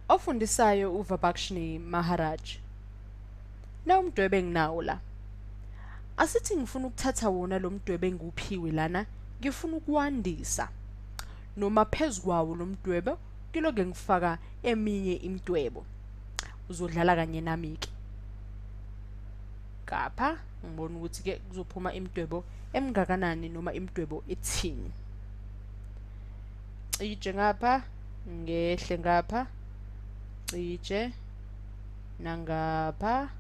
Ofundisayo uVabakshni Maharaj. Na umdwebo enginawo la. Asithi ngifuna ukuthatha wona lo mdwebo engiwuphiwe lana, ngifuna ukuwandisa. Noma phezu kwawo lo mdwebo, ngiloke ngifaka eminye imidwebo. Uzodlala kanye nami-ke. Ngapha ngibona ukuthi-ke kuzophuma imidwebo emngakanani noma imidwebo ethini. Cije ngapha, ngehle ngapha, cije nangapha,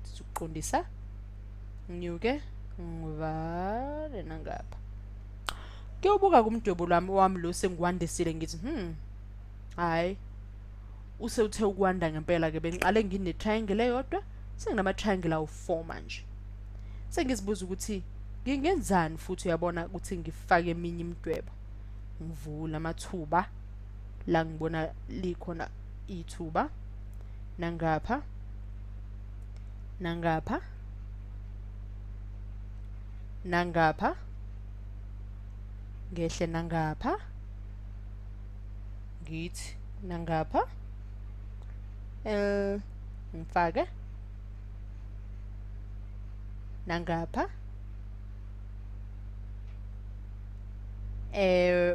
sizoqondisa, nginyuke, ngivale nangapha. Kuyobuka kumdwebo lwami wami lo sengiwandisile ngithi hayi usewuthe ukwanda ngempela ke, bengiqale ngine triangle eyodwa, senginama triangle awu4 manje. Sengizibuza ukuthi ngingenzani futhi, uyabona ukuthi ngifake eminye imidwebo. Ngivula amathuba la ngibona likhona ithuba, nangapha nangapha nangapha, ngehle nangapha, ngithi nangapha, ngifake nangapha,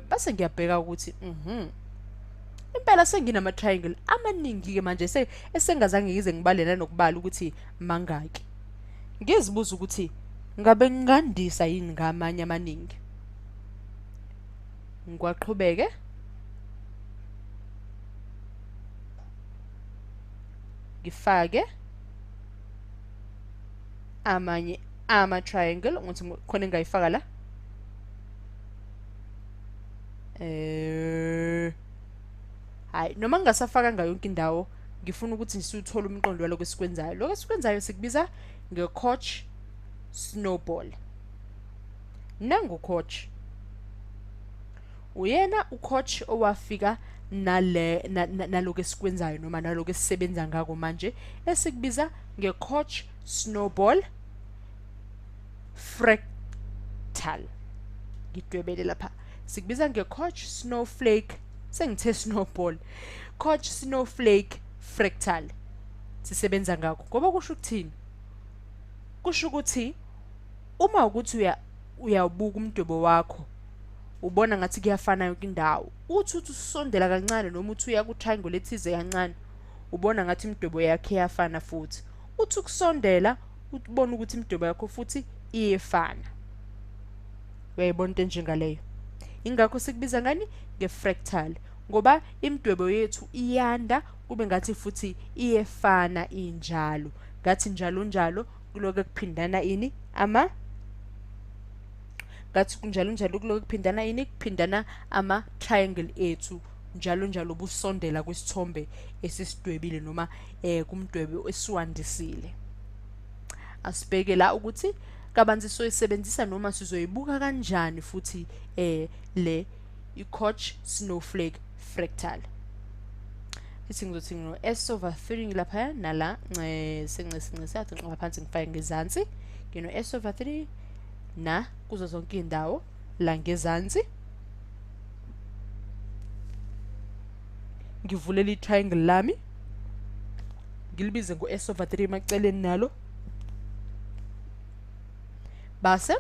base ngiyabheka ukuthi impela senginama triangle amaningi ke manje esengazange ngize ngibale nanokubala ukuthi mangaki. Ngizibuza ukuthi ngabe ngingandisa yini ngamanye amaningi. Ngikwaqhubeke ngifake amanye ama triangle, ukuthi khona engayifaka la. Hayi, noma ngingasafakanga yonke indawo, ngifuna ukuthi siwuthole umqondo waloko esikwenzayo. Lokho esikwenzayo sikubiza nge-Koch snowball. Nangu Koch, uyena uKoch owafika nale naloko esikwenzayo noma naloko esisebenza ngako manje, esikubiza nge-Koch snowball fractal. Ngidwebele lapha, sikubiza nge-Koch snowflake, sengithe snowball, Koch snowflake fractal. Sisebenza ngakho ngoba kusho ukuthini? Kusho ukuthi uma ukuthi uyawubuka umdwebo wakho ubona ngathi kuyafana yonke indawo, uthi usondela kancane noma uthi uya ku-triangle ethize kancane, ubona ngathi imidwebo yakhe iyafana futhi. Uthi ukusondela ubona ukuthi imidwebo yakho futhi iyefana. Uyayibona into enjengaleyo? Ingakho sikubiza ngani? Nge-fractal, ngoba imidwebo yethu iyanda kube ngathi futhi iyefana injalo, ngathi njalo njalo kuloke kuphindana ini ama ngathi kunjalo njalo kuloke kuphindana ini kuphindana ama triangle ethu njalo njalo busondela kwisithombe esisidwebile noma kumdwebo esiwandisile. Asibheke la ukuthi kabanzi soyisebenzisa noma sizoyibuka kanjani futhi le i-Koch snowflake fractal. Ithi ngizothi ngino S over 3 ngilapha nala nce athi ngiqala phansi ngifake ngezansi, ngino S over 3 na kuzo zonke indawo la ngezansi. Ngivulela i-triangle lami ngilibize ngo S over 3 emaceleni nalo, base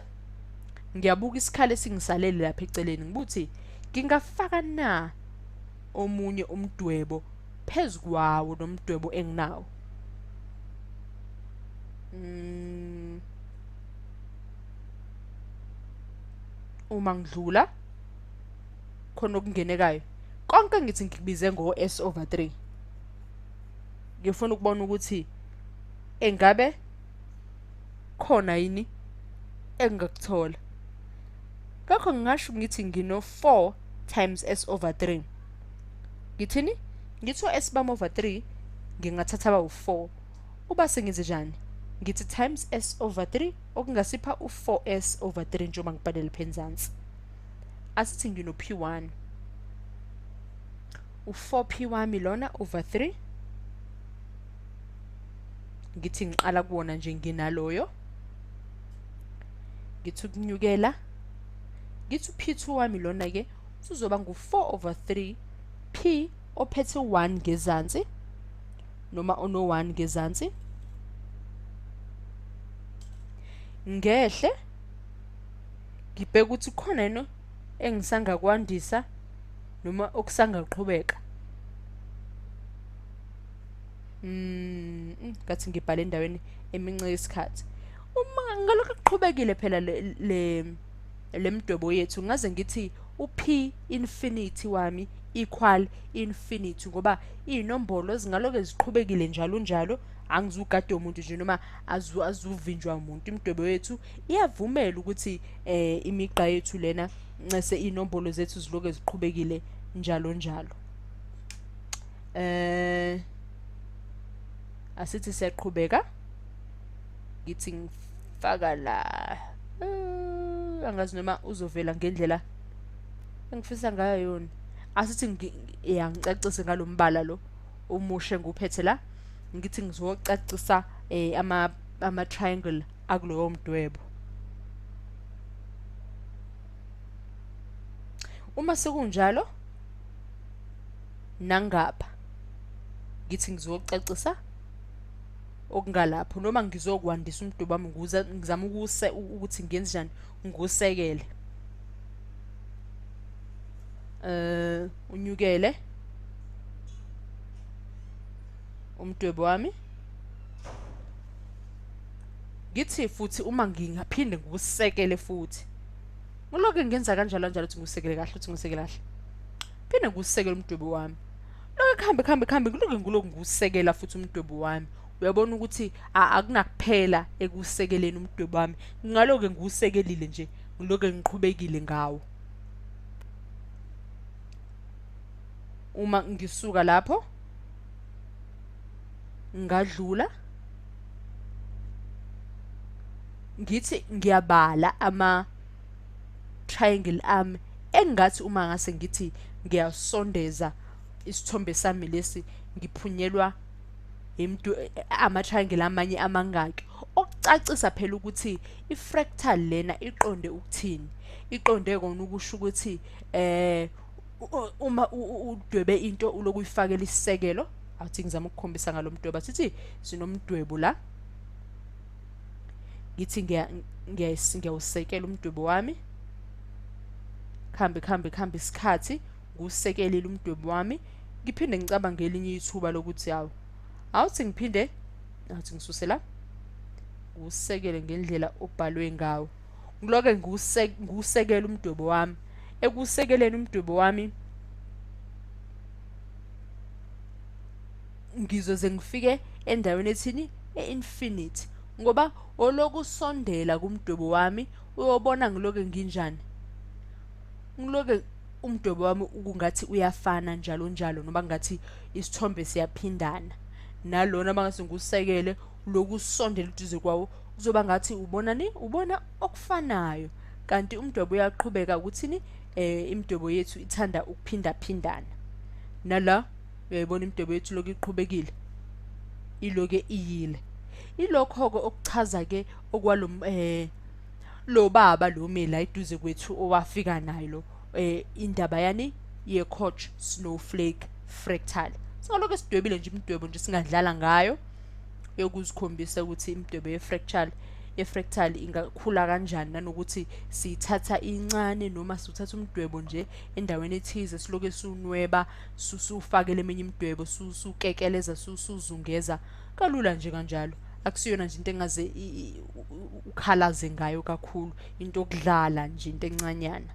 ngiyabuka isikhala esingisalele lapha eceleni, ngibuthi ngingafaka na omunye umdwebo phezu kwawo nomdwebo enginawo. Uma ngidlula khona okungenekayo konke ngithi ngikubize ngo S over 3, ngifuna ukubona ukuthi engabe khona yini engingakuthola. Ngakho ngingasho ngithi ngino 4 times S over 3. Ngithini? Ngithi S bam over 3 ngingathatha ba u4. Uba sengenze njani? Ngithi times S over 3 okungasipha u4S over 3 njengoba ngibhalele phenzansi. Asithi ngino P1. U4P wami lona over 3. Ngithi ngiqala kuwona nje nginaloyo. Ngithi ukunyukela. Ngithi P2 wami lona ke uzoba ngu 4 over 3 P ophethe 1 ngezansi noma ono-1 ngezansi, ngehle ngibheke ukuthi khona yini engisangakwandisa noma okusangaqhubeka. Ngathi ngibhale endaweni emince isikhathi. Uma ngalokho kuqhubekile phela le mdwebo yethu, ngaze ngithi u-p infinity wami equal infinity, ngoba iy'nombolo zingaloke ziqhubekile njalo njalo, angizugade umuntu nje noma azuvinjwa umuntu. Imidwebo yethu iyavumela ukuthi imigqa yethu lena ncese iy'nombolo zethu ziloke ziqhubekile njalo njalo. Asithi siyaqhubeka, ngithi ngifaka la, angazi noma uzovela ngendlela engifisa ngayo yona. Asithi ngicacise ngalombala lo omusha enguphethe la, ngithi ngizocacisa ama triangle akulowo mdwebo. Uma sekunjalo nangapha ngithi ngizocacisa okungalapho, noma ngizokwandisa umdwebo wami, ngizama ukuthi ngenze njani, ngiwusekele. Unyukele umdwebo wami, ngithi futhi uma ngingaphinde ngiwusekele futhi, ngilokhu ngenza kanjalo kanjalo ukuthi ngiwusekele kahle, ukuthi ngiwusekele kahle, phinde ngiwusekele umdwebo wami, lokho kuhambe kuhambe kuhambe, ngilokhu ngiwusekela futhi umdwebo wami. Uyabona ukuthi akunakuphela ekusekeleni umdwebo wami, ngalokho ngiwusekelile nje, ngilokhu ngiqhubekile ngawo. Uma ngisuka lapho ngadlula, ngithi ngiyabala ama triangle ami, engathi uma ngase ngithi ngiyasondeza isithombe sami lesi, ngiphunyelwa ama triangle amanye amangaki, okucacisa phela ukuthi i-fractal lena iqonde ukuthini. Iqonde kona ukusho ukuthi uma udwebe into uloku uyifakela isisekelo. Awuthi ngizama ukukhombisa ngalomdwebo, asithi sinomdwebo la, ngithi ngiyawusekela umdwebo wami, kuhambe kuhambe kuhambe isikhathi, ngiwusekelile umdwebo wami, ngiphinde ngicabange elinye ithuba lokuthi hawu, awuthi ngiphinde, awuthi ngisuse la, ngiwusekele ngendlela obhalwe ngawo, ngiloke ngiwusekele umdwebo wami. Ekusekeleni umdwebo wami ngizoze ngifike endaweni ethini, e-infinity, ngoba olokusondela kumdwebo wami uyobona ngiloke nginjani, ngiloke umdwebo wami ukungathi uyafana njalo njalo, noma ngathi isithombe siyaphindana nalona mangase ngiwusekele, lokusondela eduze kwawo kuzoba ngathi ubona ni, ubona okufanayo, kanti umdwebo uyaqhubeka ukuthini, imidwebo yethu ithanda ukuphindaphindana. Nala uyayibona imidwebo yethu lokhu iqhubekile, iloke iyile. Ilokho-ke okuchaza-ke okwalo lo baba lo mi la eduze kwethu owafika nayo lo indaba yani ye-Koch snowflake fractal. Singalokhu sidwebile nje imidwebo nje, singadlala ngayo yokuzikhombisa ukuthi imidwebo ye-fractal ingakhula kanjani, nanokuthi siyithatha incane noma siwuthatha umdwebo nje endaweni ethize, siloke siwunweba, siwufakele eminye imidwebo, sukekeleza, suzungeza kalula nje kanjalo. Akusiyona nje into engaze ukhalaze ngayo kakhulu, into okudlala nje, into encanyana.